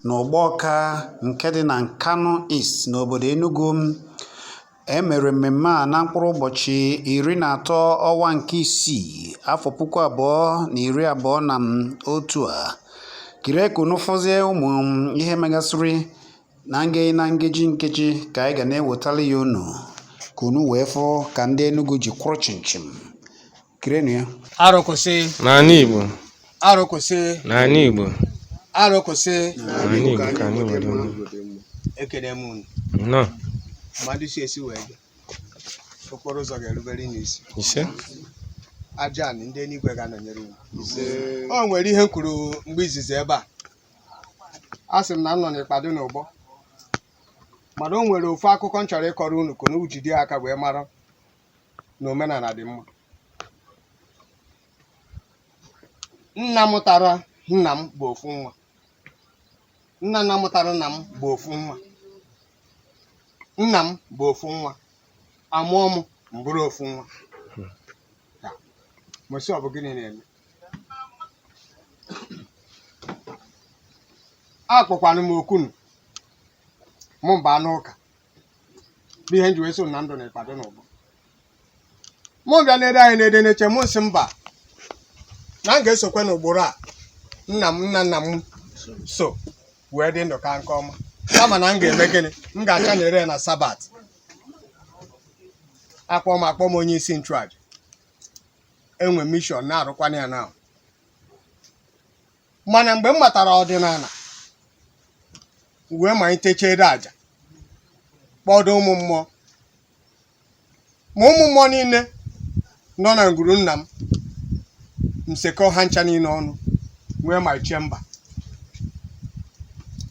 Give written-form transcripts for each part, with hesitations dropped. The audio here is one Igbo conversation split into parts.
n'Ụgbọọka nke dị na Nkanu East n'obodo Enugu. E mere mmemme a na mkpụrụ ụbọchị 13 ọnwa nke isii afọ 2021 a. Kirie ka unu fụzie ụmụ ihe megasịrị na ngeji na nkeji nkeji ka anyị ga na-ewetara ya unu ka unu wee fụ ka ndị Enugu ji kwụrụ chịmchịm. Kirienụ ya. Arụ kwụsị. N'ala Igbo. Arụ kwụsị. N'ala Igbo. Arụ kwụsị. N'ala Igbo ka anyị nwere mma. Ekene m unu. Nnọọ. Mmadụ si esi wee bịa. Okporo ụzọ ga-erubere n'isi. Ise. Aja anị ndị eluigwe ga-anọnyere unu. O nwere ihe m kwuru mgbe izizi ebe a. A sị m na m nọ n'Ịkpadụ n'Ụgbọ. Mana o nwere ofu akụkọ m chọrọ ịkọrọ unu ka unu jide aka wee mara na omenala dị mma. Nna mụtara nna m bụ ofu nwa. Nna nna mụtara nna m bụ ofu nwa. Nna m bụ ofu nwa. Amụọ m m bụrụ ofu nwa. Ya. Mụ sị ọ bụ gịnị na-eme? Akpọkwanụ m okunu mụ baa n'ụka bụ ihe m ji wee so na ndụ na Ịkpadụ n'Ụgbọ. Mụ bịa na-ede anyị na-ede n'eche mụ sị mba na m ga-esokwe n'ụkpụrụ a nna m nna nna m so wee dị ndụ ka nke ọma kama na m ga-eme gịnị m ga-acha na-ere ya na Sabat akpọ m akpọ m onye isi nchụaja enwe mission na-arụkwana ya na mana mgbe m matara ọdịnala wee malite chere aja kpọdo ụmụ mmụọ ma ụmụ mmụọ niile nọ na ngwuru nna m m sekọ ha ncha niile ọnụ nwee my chamber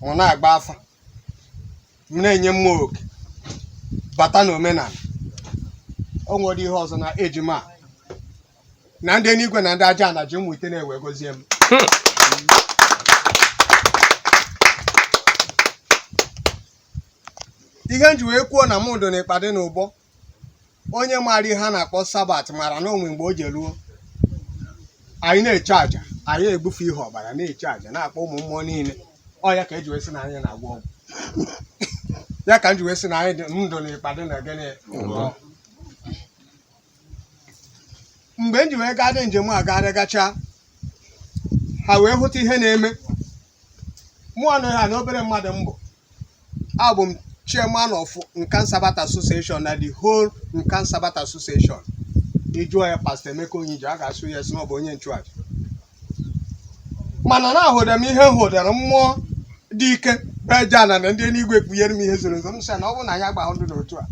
m na-agba afa m na-enye mmụọ oke bata n'omenala o nwere ihe ọzọ na ejima na ndị eluigwe na ndị aja ana ji ụmụ ite na-ewe gozie m. Ihe m ji wee kwuo na mụ dụ na Ịkpadụ na Ụgbọ, onye maara ihe a na-akpọ Sabat mara na o nwe mgbe o ji eruo anyị na-eche aja, anyị egbufe ihe ọbara na-eche aja na-akpọ ụmụ mmụọ niile. Ọ ya ka eji wee sị na anyị na-agwọ ọgwụ, ya ka m ji wee sị na anyị dị ndụ na Ịkpadụ na gịnị Ụgbọ. Mgbe m ji wee gaa dị njem a gara gacha, ha wee hụta ihe na-eme mụ anụghị ha na obere mmadụ m bụ. Abụ m chairman of Nkan Sabbath Association na the whole Nkan Sabbath Association. Ị jụọ ya Pastor Emeka Onyije, a ga-asụ ya sị na ọ bụ onye nchụaja. Mana na ahụdara m ihe m hụdara mmụọ dị ike bụ aja ana na ndị eluigwe kpughere m ihe zoro ezo. M sị na ọ bụrụ na anyị agbahụ ndụ n'otu a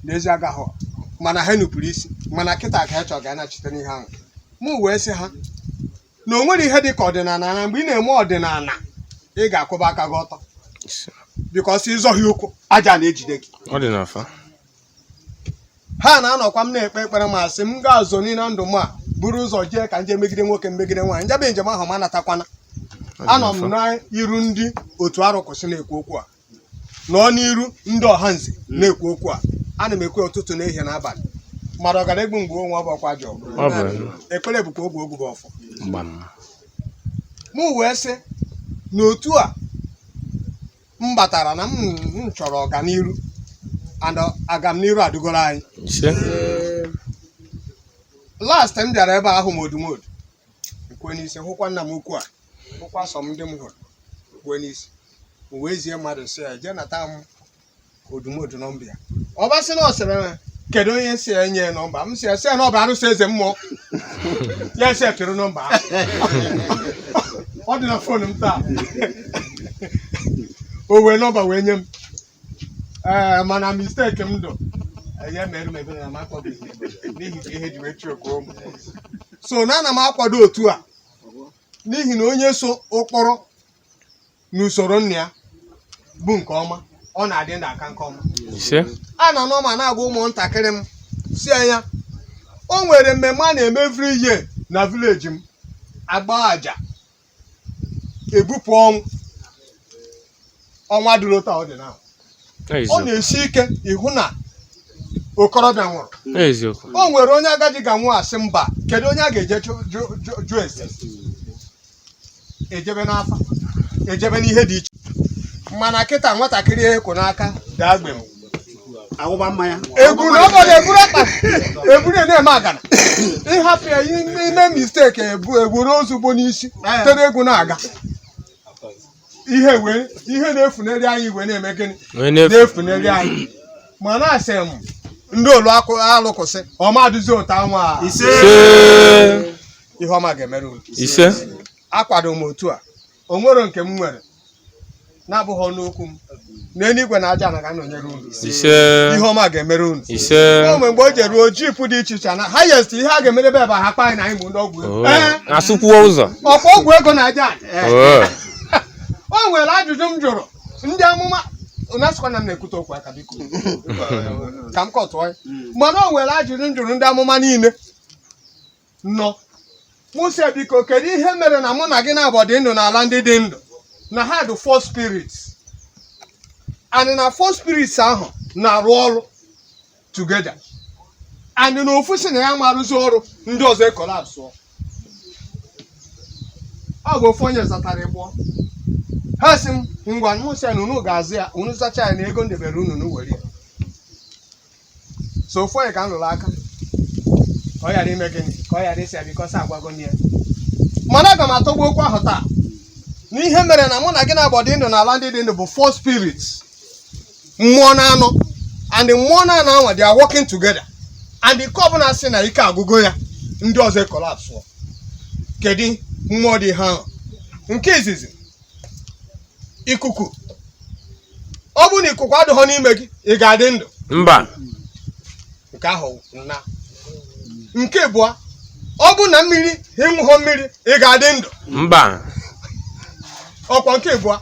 n'ezi agaghị, mana ha nupụrụ isi, mana kịta ka ha chọrọ ka a nachite n'ihe ahụ. Mụ wee sị ha na o nwere ihe dị ka ọdịnala, na mgbe ị na-eme ọdịnala ị ga-akwụba aka gị ọtọ, because ịzọghị ụkwụ aja na-ejide gị. Ọ dị n'afa. Ha na-anọkwa m na-ekpe ekpere ma sị m ga-azọ na ndụ m a buru ụzọ jee ka nje megide nwoke megide nwaanyị njebe njem ahụ ma natakwana. Anọ m n'iru ndị otu Arụkwụsị na-ekwu okwu a, nọ n'iru ndị ọha nze na-ekwu okwu a. Ana m ekwu ụtụtụ na ehihie na abalị mmadụ ọ gara egbu mgbe onwe ọ bụ ọkwa ajọ ọgụ. Ọ bụ Ekpere bụkwa ogwu, ogwu bụ ọfọ. Gbam. Mụ wee sị n'otu a m batara na m chọrọ ọganiru and agamniru adịgoro anyị. Ise. Last m bịara ebe ahụ m odumodu kwue n'isi, hụkwa nna m ukwu a, hụkwa sọ m ndị m hụrụ kwue n'isi. M wee zie mmadụ sị ya jee nata m odumodu nọmba ya. Ọ basị na ọ sịrị m, kedu onye si enye ya nọmba m? Si ya sị ya na ọ bụ arụsị eze mmụọ ya sị ekere nọmba ahụ. Ọ dị na phone m taa. O wee nọmba wee nye m. Ee, mana mistake m dụ ya mere m ebere na m akpọbeghị n'ihi ka ihe ji wee chụọ m so na ana m akwado otu a n'ihi na onye so ụkpụrụ n'usoro nna ya bụ nke ọma, ọ na-adị ndụ aka nke ọma. Ise. A na-anọ ma na-agwa ụmụntakịrị m si anya o nwere mmemme a na-eme every year na village m, agba aja ebupụ ọnwụ ọnwa dịrị otu a ọ dị na ọ Eziokwu. na-esi ike ịhụ na okorobịa nwụrụ. Eziokwu. O nwere onye agadi ga-anwụ, asị mba, kedu onye a ga-eje jụọ ese ejebe n'afa. Ejebe n'ihe dị iche. Mana kịta, nwatakịrị ekwo n'aka daa gbem. Awụba mmanya. Egwu na ọbọdọ eburu akpa eburu na-eme agana, ịhapụ ya ime mistake, ebu egburu ozugbo n'isi tere egwu na-aga ihe wee ihe na-efuneri anyị, wee na-eme gịnị? Wee na-efu. Na-efuneri anyị. Mana asị m ndị olu alụkwụsị ọmadụzi ụta nwa a. Ise. Ise. Ihe ọma ga-emere unu. Ise. Akwado m otu a, o nwere nke m nwere na-abụghị ọnụ okwu m n'eluigwe na aja na ga-anọnyere unu. Ise. Ihe ọma ga-emere unu. Ise. O nwere mgbe o ji ruo jeep dị iche iche na highest ihe a ga-emedebe ebe ha kpa anyị na anyị bụ ndị ọgwụ ego. Oh. Ee, Asụkwuo ụzọ. ọkwa ọgwụ ego na aja anyị. Oh. O nwere ajụjụ m jụrụ ndị amụma unu, asịkwa na m na-ekwute okwu aka, biko ka m kọtụọ ya. Mana o nwere ajụjụ m jụrụ ndị amụma niile nọ mụ sị, biko, kedu ihe mere na mụ na gị na-abọ dị ndụ n'ala ndị dị ndụ, na ha dị four spirits, and na four spirits ahụ na-arụ ọrụ together, and na ofu si na ya marụzi ọrụ, ndị ọzọ e collapse? Ọ bụ ofu onye zatara ịgbọ ha, sị m ngwa, mụ sị ya na unu ga-azụ ya, unu zacha ya na ego ndebere unu na were ya. So ofu onye ka m lụrụ aka ka ọ ghara ime gịnị, ka ọ ghara isi ya because agwago m ya. Mana aga m atọgbu okwu ahụ taa n'ihe mere na mụ na gị na-abọ dị ndụ n'ala ndị dị ndụ bụ four spirits, mmụọ na-anọ, and mmụọ na-anọ anwa, they are working together, and ike ọbụla sị na ike agụgo ya, ndị ọzọ collapse. Kedu mmụọ dị ha ahụ? Nke izizi, ikuku. Ọ bụrụ na ikuku adịghọ n'ime gị, ị ga-adị ndụ? Mba. Nke ahụ na nke abụọ, ọ bụ na mmiri, ịṅụghọ mmiri, ị ga-adị ndụ? Mba. Ọkwa nke abụọ.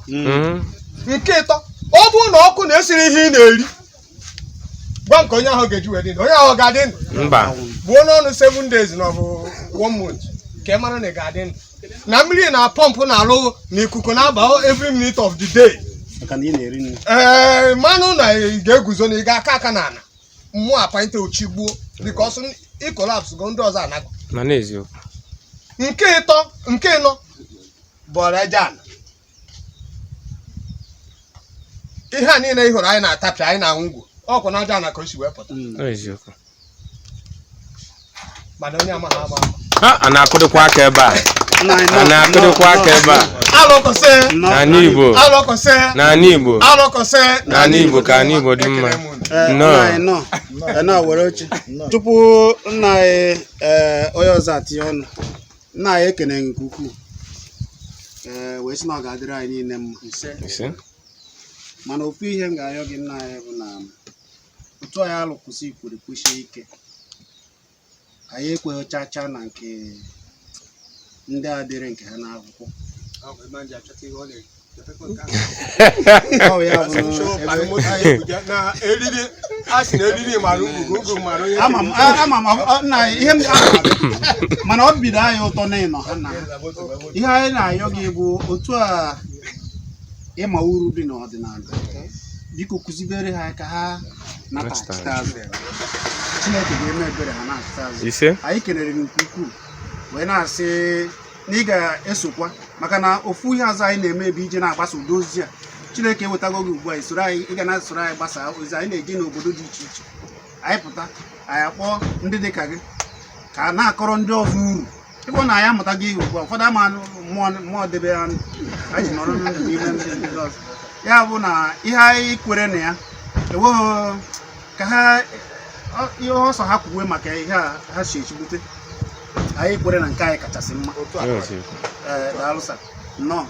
Nke ịtọ, ọ bụrụ na ọkụ na-esiri ihe ị na-eri, gwa m ka onye ahụ ga-eji wee dị ndụ. Onye ahụ ga-adị ndụ? Mba. Gbuo n'ọnụ 7 days na ọ bụ 1 month ka ị mara na ị ga-adị ndụ, na mmiri na pọmpụ na-alụ, na ikuku na-aba every minute of the day. Maka na ị na-eri nri. Ee, mmanụ na ị ga-eguzo na ị ga-aka aka n'ala mmụọ apante ochi gbuo, because ị collapse go, ndị ọzọ anago. Ma n'eziokwu. Nke ịtọ, nke ịnọ bụ ọrịa. Ihe a niile ị hụrụ anyị na-atapịa, anyị na-anwụ ngwụ, ọkwa na aja ana ka o si wee pụta. Ọ eziokwu. Mana onye amaghị ama ama. Ha a na-akụdịkwa aka ebe a. A na-akụdịkwa aka ebe a. Alụkọsị. N'ala Igbo. Alụkọsị. N'ala Igbo. Alụkọsị. N'ala Igbo, ka ala Igbo dị mma. Ekele m unu. Ee, Nnọọ. nna anyị nọ. Ee, nọ were oche tupu nna anyị, ee, onye ọzọ atinye ọnụ. Nna anyị, ekene nke ukwuu, ee, wee sị na ọ ga-adịrị anyị niile mma. Ise. Mana ofu ihe m ga-ayọ gị, nna anyị, bụ na otu anyị alụkwụsị ikwere kwusie ike, anyị ekweghị chacha na nke ndị a dịrị nke ha n'akwụkwọ. Ọ bụ ya bụ na Na eriri a sị na eriri mara ugwu, ugwu mara onye. Ama m, ama m, nna anyị, ihe m ama m. Mana ọ bido anyị ụtọ na ịnọ ha na ihe anyị na-ayọ gị bụ otu a ịma uru dị n'ọdịnala. Biko kụzibere ha ka ha natachite azụ. Chineke ga-eme ebere, ha na-achite azụ. Ise. Anyị kelere gị nke ukwuu, wee na-asị na ị ga-esokwa, maka na ofu ihe ọzọ anyị na-eme bụ ije na-agbasa ụdị ozi a. Chineke ewetago gị ugbu a isoro anyị, ị ga na-esoro anyị gbasaa ozi anyị na-eje n'obodo dị iche iche. Anyị pụta, anyị akpọọ ndị dị ka gị ka a na-akọrọ ndị ọzọ uru ịbụ na anyị amụtago ihe ugbu a. Ụfọdụ ama mmụọ mmụọ debe ha ndụ, anyị ji nọrọ ndụ n'ime ndị ọzọ. Ya bụ na ihe anyị kwere na ya enweghị ka ha ihe ọsọ ha kwuwe maka ihe a ha si echigbute. Anyị kwere na nke anyị kachasị mma. Ọ eziokwu. Ee, daalụ sir, nnọọ.